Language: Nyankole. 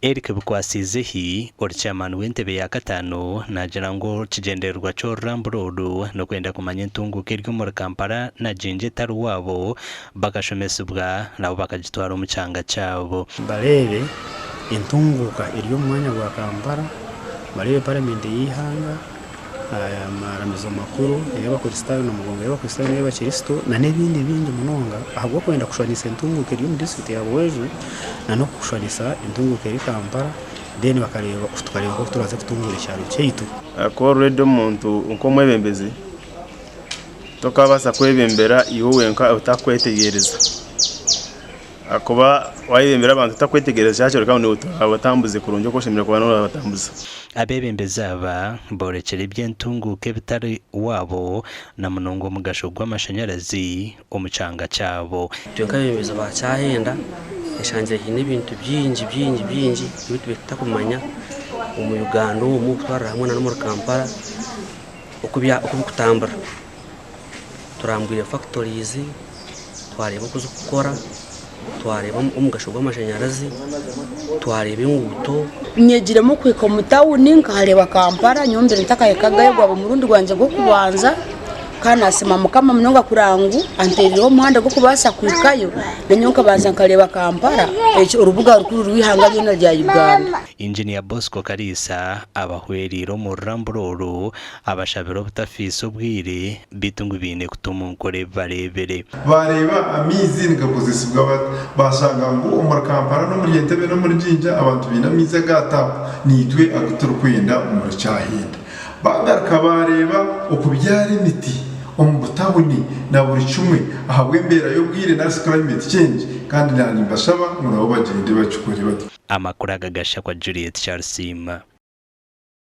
Eric Bukwasiizehi, ori chairman w'entebe ya kataano naagira ngu ekigyendererwa ky'orurambura oru n'okwenda kumanya entunguuka eri omuri Kampala na Jinja etari waabo bakashomesibwa nabo bakagitwara omu kyanga kyabo. Bareebe entunguuka eri omu mwanya gwa Kampala, bareebe paramenti y'eihanga, amaramizo makuru ey'abakristaayo na mugongo y'abakristaayo n'ey'abakristo na n'ebindi bingi munonga ahabw'okwenda kushwanisa entunguuka eri omu disiturikiti ya Buhweju na n'okushwanisa entunguuka eri Kampala then bakareeba tukareeba nk'oku turabaase kutunguura ekyaro kyaitu. Ahakuba already omuntu nk'omwebembezi tokaabaasa kwebembera iwe wenka otakwetegyereza. Ahakuba waayebembera abantu otakwetegyereza kyaba kyoreka ngu naiwe torabatambuze kurungi oku oshemereire kuba noobatambuza. Abeebembezi aba boorekire eby'entunguuka ebitari waabo na munonga omugasho gw'amashanyarazi omu kyanga kyabo. Itwe nk'abeebembezi ba Kyahenda eshangire haine ebintu bingi bingi bingi ebi tubaire tutakumanya omu Uganda omu kutwarira hamwe n'omuri Kampala oku birikutambura. Turambwire factories, twareeba oku zirikukora, twareeba omugasho gw'amashanyarazi, twareeba enguuto. Nyegiremu kuhika omu tawuni nkareeba Kampala nyowe mbire ntakahikagayo gwaba omurundi gwangye gw'okubanza kandi nasiima mukama munonga kureba ngu antereireho omuhanda gw'okubaasa kuhikayo nanyowe nkabanza nkareeba Kampala orubuga rukuru rw'eihanga ryona rya Uganda. Engineer Bosco Kariisa abahwereire omu rurambura oru Abashabire obutafiisa obwire beitu ngu baine kuta omu nkora ebi bareebire. Baareeba amaizi nigakozesibwa bata? Baashanga ngu omuri Kampala n'omuri Entebbe n'omuri Jinja abantu baine amaizi aga taapu naitwe agu turikwenda omuri Kyahenda. Baagaruka baareeba okubyara emiti omu butawuni na buri kimwe ahabw'embeera y'obwire nari shi climate change kandi naanye nimbashaba ngu nabo bagyende bakikore batyo. Amakuru aga gashakwa Juliet Kyarisiima.